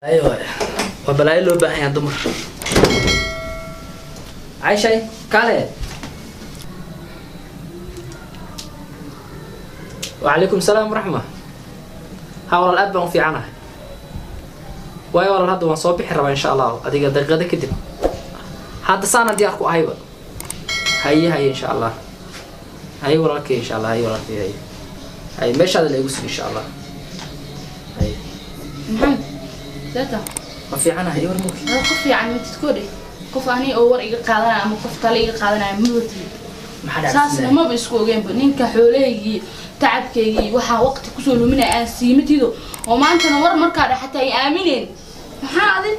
Aywa, waa balaayo loo baahan yahay dumar. Caishay, kaale. Wacalaykum salaam waraxma. Ha walaal, aad baan u fiicanahay. Waayo walaal, hadda waan soo bixi rabaa insha Allah, adiga daqiiqada kadib. Hadda saanaan diyaar ku ahayba. Haye haye, insha Allah. Haye walaalkay, insha Allah. Haye walaalkay, haye haye, meeshaada la igu sug insha Allah. Haye. Maxamed, seeta? Ma fiicanahay, war mulki. Hada qof fiican matid kodhe, qof ani oo war iga qaadanaya ama qof tale iga qaadanaya ma watid. Maxaa dhacay? Saasna maba isku ogeenba. Ninka xoolahaygii, tacabkaygii, waxaa waqti kusoo luminaya aan siimatido oo maantana war markaa dha xataa ay aamineen. Maxaa adin?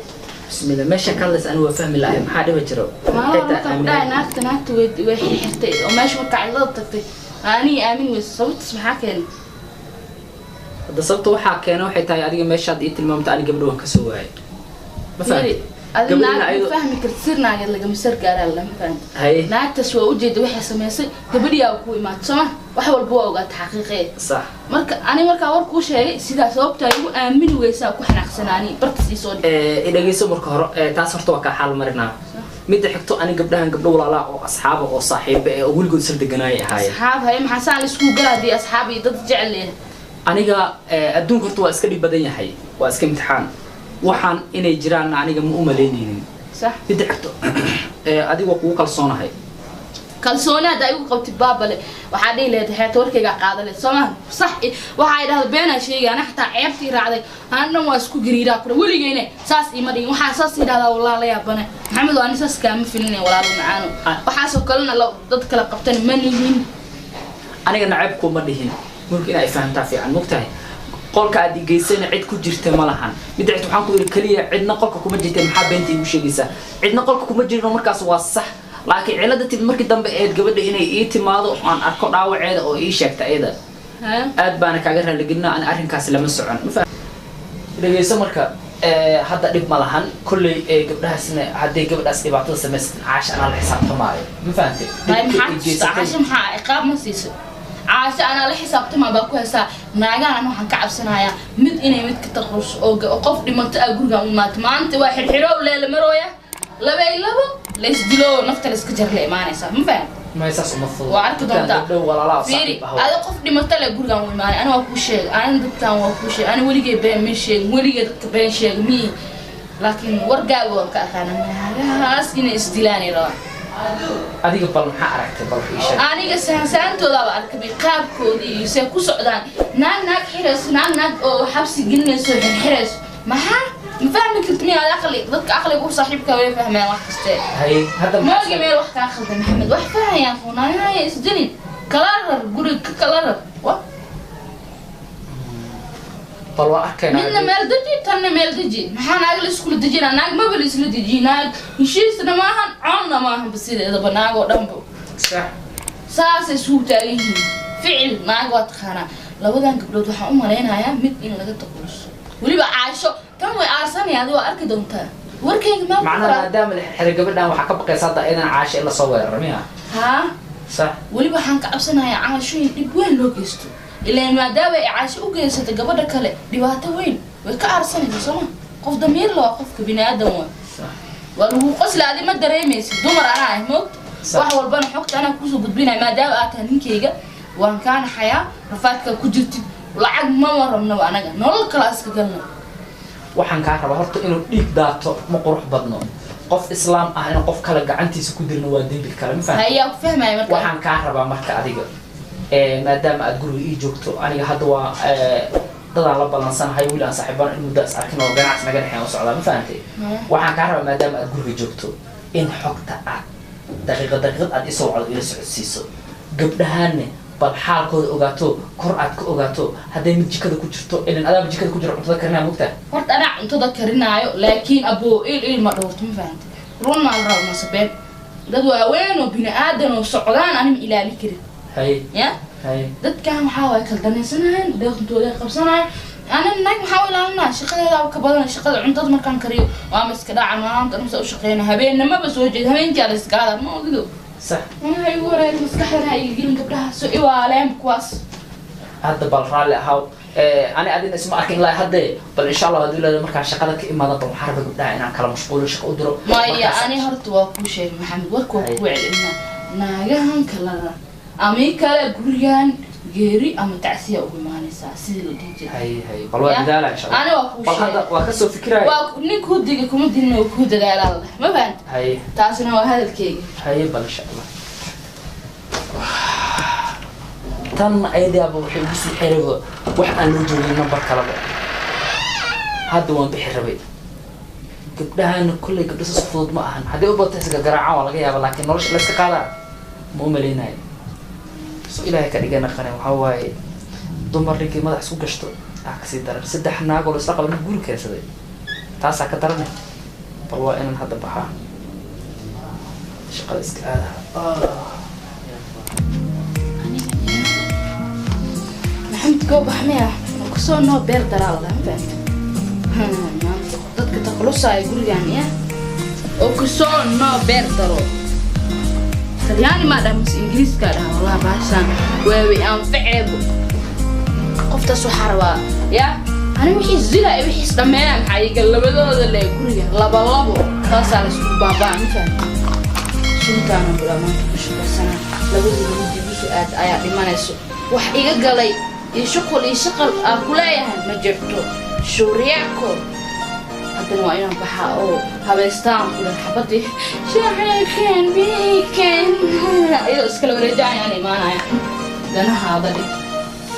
Bismillah, meesha ka hadlaysa anigu waa fahmi lahay. Maxaa dhiba jiro? Maalmaha markaa ku dhahay naagta way xirxirtay oo meesha markaa cidlada tagtay aniga aamin weysa. Sababtaas maxaa keenay? Hadda sababta waxaa keena waxay tahay adiga meeshaad ii tilmaamta ani gabdho waan kasoo waayay. Ma fahamtay? Adi Gabadhina naag ma fahmi karti, sir naageed lagama sar gaaraa, lama fahamti. Haye. Naagtaas waa ujeeda waxay samaysay, gabadhiyaa ku imaatay sooma, wax walba waa ogaata xaqiiqee. Sax. Marka ani markaa war kuu sheegay sidaa sababtaa igu aamini weysaa ku xanaaqsanaani bartas ii soo dhig. Ee, dhegeyso marka hore, taas horta waa kaa xaal marinaa. Midda xigto, ani gabdhahan gabdho walaalaa oo asxaaba oo saaxiiba ee oo weligood isla deganaayay ahaayeen. Asxaab haye, maxaa saan la iskugu gala haddii asxaab iyo dad jecel yahay? Aniga adduunka horta waa iska dhib badan yahay, waa iska imtixaan. Waxaan inay jiraanna aniga ma u malaynaynin. Sax. Midda xigto, adiga waa kugu kalsoonahay. Kalsooni haddaa igu qabtid baabale waxaa dhihi lahayd xeeta warkaygaa qaada lehed soo maha? Sax, waxaa idhahda beenaa sheegay. Ana xataa ceebtii raacday aan dhan waa isku gariiraa kura weligeyne saas iima dhigin. Waxaa saas idhahdaa walaa la yaabane. Maxamed oo ani saas kaama filinay walaalo macaano. Waxaasoo kalena dad kala qabtana ma nihin. Aniga nacayb kuma dhihin mulk, inaa fahamtaa fiican. Mogtahay qolka aad igeysana cid ku jirta ma lahan. Midda xigta, waxaan ku yidhi kaliya cidna qolka kuma jirta. Maxaa beenta iigu sheegaysaa? Cidna qolka kuma jirno markaas waa sax, laakiin cilada timid markii dambe eed gabadha inay ii timaado oo aan arko dhaawaceeda oo ii sheegta iyada. Ha? Aad baana kaaga raaligelinaa, ani arrinkaas lama socon. Ma dhegeyso marka, hadda dhib ma lahan kolley. Gabdhahaasna hadday gabadhaas dhibaatada samaysatan, Caasha anaa la xisaabtamaayo. Ma fahantay? Hay, Dhibka maxaa ay tusta? geysatay- Caasho maxaa ciqaab ma siisay? Caasho anaa la xisaabtama baa ku haysaa. Naagaan ana waxaan ka cabsanayaa mid inay mid ka taqrus oo qof dhimato aa gurigaan u imaato maanta waa xirxirow leela marooya laba iyo labo laysdilo, nafta layska jar la imaanaysaa. Ma fahan? Ma saas uma fududa. Waa arki doontaa. Gabdho walaalaa oo fiiri saaxiib ah. Adi qof dhimato le gurigaan u imaanay. Ani waa kuu sheegay, ani dadkan waa kuu sheegay, ani weligay been ma sheegin, weligay dadka been sheegay miyi, laakiin wargaaga waan ka aqaana naagahaas inay isdilaanay rabaan. Adiga bal maxaa aragtay? Bal ii sheeg. Aniga saansaantoodaaba arkabay, qaabkoodii iyo see ku socdaan. Naag naag xirayso, naag naag oo xabsi gelinayso, xirxirayso, maxaa ma fahmi karti miya? Aqli dadka aqliga u saaxiibka way fahmayaan wax kaste. Haye, hadda maxaa moogi meel wax kaa khaldan Maxamed, wax fahayaan funaanaya isdilin, kala rar guriga ka kala rar wa. Bal waa arkaynaa. Midna meel deji, tanna meel deji. Maxaa naag la iskula dejinaa? Naag maba la isla dejiyi. Naag heshiisna maahan, coonna maahan ba sideedaba naag oo dhanba. Sax. Saasay isugu taagan yihiin ficil. Naag waa taqaanaa. Labadan gabdhood waxaan u malaynayaa mid in laga taquluso, weliba Caasho tan way aarsanaya. Adi waa arki doontaa warkayga meel ku macnaha qoran. Maadaama la xirxiray gabadhan, waxaa ka baqaysa hadda iyadan Caasha in lasoo weeraro miya? Haa. Sax. Weliba waxaan ka cabsanayaa Caasho in dhib weyn loo geysto, ilaan maadaama ay Caasho u geysatay gabadha kale dhibaato weyn, way ka aarsanaysa sooma? Qof damiir la waa qofka bini aadan waa. Sax. Waa lagu qosla, adi ma dareemaysid. Dumar anaa ah moogta. Sax. Wax walbana xogta anaa kusoo gudbinaya maadaama aad tahay ninkayga. Waan kaa naxayaa rafaadkaa ku jirtid. Lacag mama rabnaba, anaga nolol kala iska galna. Waxaan kaa rabaa horta inuu dhiig daato ma qurux badno. Qof islaam ah inuu qof kale gacantiisa ku dilno waa dembi kale. Ma fahamtay? Hayaa, ku fahmaya marka. Waxaan kaa rabaa marka adiga, maadaama aad guriga ii joogto, aniga hadda waa dadaan la ballansanahay, wiil aan saaxiibaan in muddo is arkin oo ganacsi naga dhexeyn u socdaa. Ma fahantay? Waxaan kaa rabaa maadaama aad guriga joogto in xogta aad daqiiqad daqiiqad aad isoo wacdo, ila socodsiiso. Gabdhahaanne bal xaalkooda ogaato, kor aad ka ogaato hadday mid jikada ku jirto, ilan adaaba jikada ku jiro cuntada karinaa, mogtaa? Horta anaa cuntada karinaayo, laakiin aboo il il ma dhowrto. Ma fahantay? Run maa la raba mase been? Dad waaweyn oo bini aadan oo socdaan ani ma ilaali karin. Haye. Ya. Haye. Dadkan waxaa waay kala danaysanayaan, deeqintooda qabsanayaan. Ana naag maxaa u ilaalinaa? Shaqadeedaaba ka badan shaqada cuntada. Markaan kariyo waa ma iska dhaca maanta dhan u shaqeyna, habeenamaba soo jeed, habeenkii aa la iskaada ma ogido. Sax. Waxay igu wareer maskaxdana ha iga gelin gabdhaha soo iwaaleen kuwaas. Hadda bal raalli ahaw. Ani adina isma arkin ilaa haddee, bal insha Allah haddii leedahay markaan shaqada ka imaada, bal waxaan rabaa gabdhaha inaan kala mashquulo, shaqo u diro. Maya. Markaas- Ani horta waa kuu sheegay, Maxamed, warka waa Haye. kuu celinaa. Naagahan kalena ama ii kale gurigan geeri ama tacsiya ugu imaanaysaa sidii la dhihi jiray. Hay hay, bal waa Ya. dadaala insha Allah. Ani waa kuu Bal hadda sheegay. waa kasoo fikiraya. Waa nin kuu digay kuma dilin oo kuu dadaalaa la dhahay, ma fahanta? Hay. Taasina waa hadalkeyga. Haye, bal insha Allah. Tan ayadaaba waxay ugu sii xirayba wax aan loo joogin number kaleba. Hadda waan bixi rabay. Gabdhahana kolley gabdho saas fudud ma ahan. Haddii u badato iska garaacaan waa laga yaaba, laakiin nolosha la iska qaadaa ma u malaynayo. So Ilaahay ka dhigana qane waxaa waaye dumar ninkii madax isku gashto ah kasii daran. Saddex naagoo la isla qaba nin guri keensaday, taasaa ka darane. Bal waa inaan hadda baxaa, shaqada iska aada. Maxamed goobax miya kusoo noo beer daraa la, ma fahanta? Maanta dadka taqlusaya gurigan ya oo kusoo noo beer daro. Talyaani maa dhaha mase Ingiriiskaa dhaha? Wallahi baashaan waawey anfaceebo. Qoftaas waxaa rabaa ya ani wixii zila iyo wixii isdhammeeya maxaa iga labadooda le guriga laba labo taasaa la isku baabaa, ma fahanta? Suntaana bulaa maanta ku shaqaysanaa labadooda midi igu soo aad ayaa dhimanayso. Wax iga galay iyo shuqul iyo shaqal aan ku leeyahay ma jirto shuuriyaako. Haddana waa inaan baxaa oo habeystaan ku dhah xabadii shacayken biken iyadoo iskala wareejayaan imaanaya. Danahaada dhig,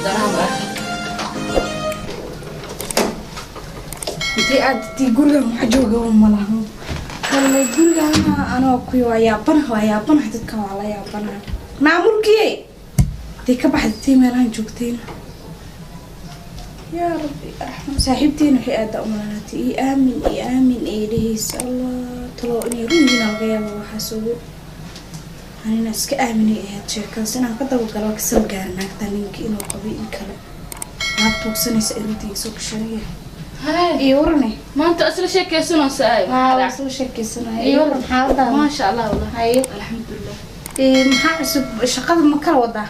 danaha mararka. Intee aad tii gurigan wax jooga ma lahan wallahi. Gurigana anoo kuyo waa yaabanaha, waa yaabanaha, dadkan waa la yaabanaha. Naamurkiye intee ka baxday tii meelahan joogtayna? Yaa Rabbi arxam. Saaxiibteena waxay aada u malanaatay ii aamin, ii aamin ay dhehaysa. Allah, talo inay run yihiin laga yaaba. Waxaas ugu anina iska aaminay ahayd sheekadaas inaan ka dabagalo kasal gaara. Naagta ninka inuu qabay in kale, naag tuugsanaysa irinta soo gashanaya. Iyo warane. Maanta isla sheekaysanoo saay. Waa soo sheekaysanaya. Iyo waran xaaladaada? Maasha Allah wallah. Haye. Alxamdulilah. Maxaa cusub? Shaqada ma kala wadaa?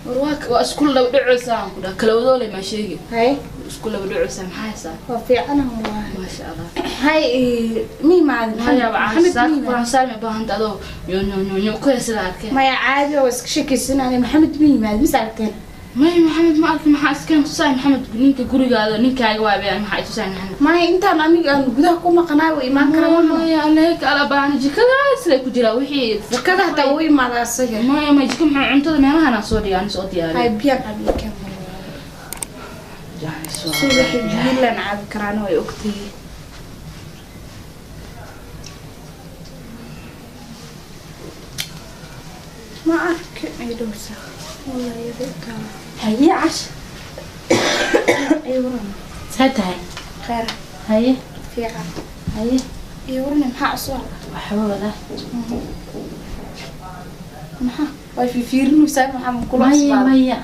War waa isku laba dhacaysaa aan ku dhaha kala wadoole maa sheegi. Haye. Isku laba dhacaysaa, maxaa haysaa? Waa fiicana wallahi. Maasha Allah. Hay, mii macalin maya. Maxamed? Maxamed mii macalin? Quraan ma baahanta adoo nyo nyo nyo nyo ku heysada arkeen. Maya, caadi oo iska sheekaysanaya. Maxamed mii yimaad mis aragteen? Maya, Maxamed ma arkin. Maxaa iskan tusaay Maxamed? Ninka gurigaada ninkaaga waa been, maxaa i tusaay Maxamed? Maya, intaan aniga aan gudaha ku maqanaay wuu imaan karaa maya maaha? Maya, aleeka alabaana jikadaas lay ku jiraa wixii. Jikada hataa wuu imaadaa asaga. Maya maya, jika maxaa cuntada meelahan aan soo dhigay aan soo Hay, diyaariyay. Biyaan cabi kan subaxi, biyilaan cabi karaana way ogtahay. Ma arkin ay dhowsa wallahi yada itaala. Haye Cash. Ay waran. See tahay? Khayr. Haye. Fiican. Haye. Iyo warne, maxaa cusub? Waxba walaa. Maxaa way fiirinaysaa? Maxaa kula maya cusbaaday? Maya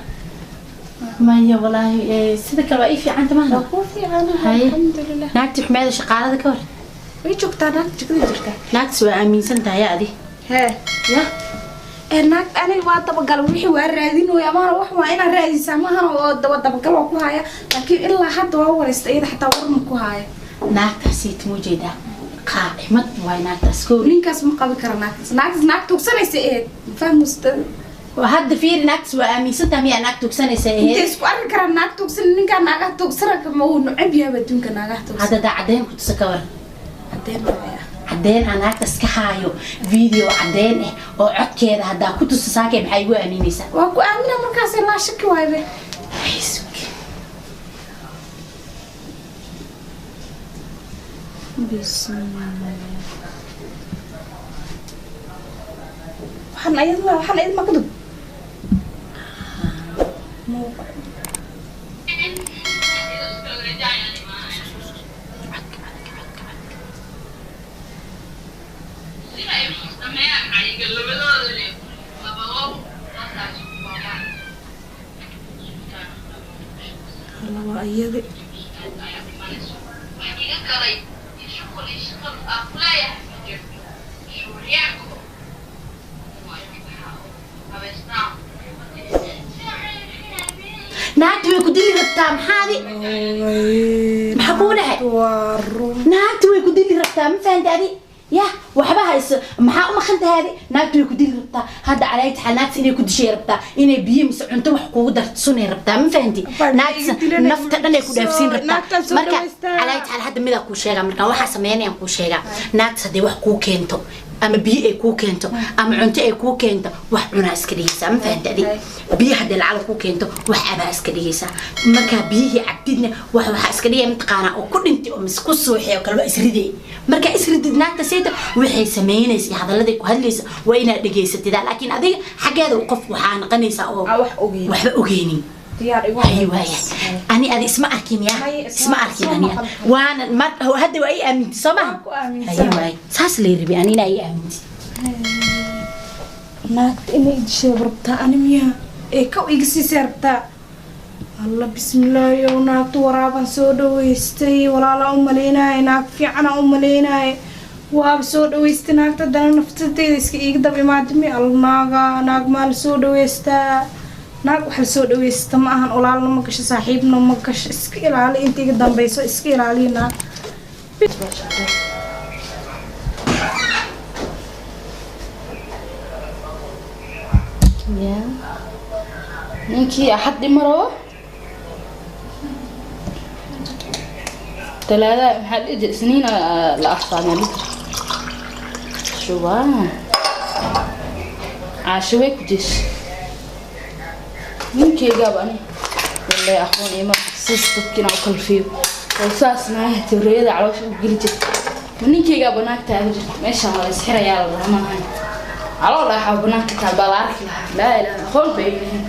maya walaahi, sida kale waa ii fiicanta mahna. Waa kuu fiican. Haye. Alxamdulilah. Naagti xumeeda shaqaalada ka hor. Way joogtaa naagta, jikada jirtaa. Naagtis waa aaminsan tahay adi? Hee. Ya. Ee naagta aniga waa dabagal wixii waa raadinooya amaana wax waa inaad raadisaa maahan oo daba dabagal waa ku haya, laakiin ilaa hadda waa waraysta iyada xataa war ma ku haya. Naagtaasi tuma jeedaa, qaacimad waay naagtaas koo. Ninkaas ma qabi kara naagtaas, naagtaas naag tuugsanaysa eed fahmusta. Hadda fiiri, naagtis waa aaminsan tahay miyaa naag tugsanaysa intay ahayd? Isku arki karaan naag tuugsan ninkaa naagaha tuugsanaka ma uu neceb yahay adduunka naagaha tuugsan. Hadda daa cadeen ku tusa ka waran? Cadeen waaya? Cadeen aan naagtaas ka haayo, video cadeen ah oo codkeeda haddaa ku tusa saakay, maxaa igu aaminaysaa? Waa ku aamina markaas, laa shaki waaybe. Ay, sug. Bismillah. Waxaan ayadna waxaan ayad ma kadub. Alla, waa iyadi. Naagta way ku dili rabtaa maxaadi? Maxaa kugu dhacay? Naagta way ku dili rabtaa ma fahantay adi? Ya waxba hayso maxaa u maqan tahay adi? Naagta way ku dili rabtaa hadda calaayta xal naagta inay ku dishay rabtaa inay biyo mise cunto wax kugu darto sunay rabtaa ma fahanti? Naagta nafta dhan ay ku dhaafsiin rabtaa marka calaayta xal hadda midaa kuu sheegaa marka waxaa sameynayaan kuu sheegaa naagta haddii wax kuu keento ama biyo ay kuu keento ama cunto ay kuu keento wax cunaa iska dhigaysaa ma fahanti adi? Biyo haddii lacala kuu keento wax abaa iska dhigaysaa markaa biyihii cabdidna wax waxaa iska dhigaya mataqaanaa oo ku dhintay oo mise ku suuxay oo kale waa isriday markaa isridid naagta sayta waxay samaynaysa hadalladay ku hadlaysa waa inaad dhegaysatid laakiin adiga xaggeeda qof waxaa noqonaysaa oo waxba ogeynin. Hay waaya ani adi isma arkin ya isma arkin ani waana mar hadda waa ay aamintay soo maha? Hay waaya saas lay rabi ani inaa ay aamintay. Naagta inay dishay rabtaa ani miyaa ee kow iga siisay rabtaa? Alla bismillaahi naagta waraabaan soo dhaweystay walaalaa u maleynaya naag fiicanaa u maleynaya waaba soo dhaweystay naagta haddana naftadeeda iska iiga dab imaadimi. Alla naaga naag maa la soo dhaweystaa? Naag wax la soo dhaweysta ma ahan walaalna ma gasho saaxiibna ma gasho iska ilaali inta iga dambayso iska ilaaliya naag. Ninkii axad dhima rabo talaada maxaa dhihi jiray isniin la arsaamay dhihi jiray shubaa caasho way ku jees ninkeygaaba ani wallahi aqoon ima sis dadkiina u kalfiyo oo saas naaha tawriyada caloosha u geli jirta ma ninkeygaa banaanka taagan jirta meeshaan waa la isxirayaa la dhahaa maahan calool dhaxaa banaanka taal baa la arki lahaa laa ilaaha aqoon bay yihiin.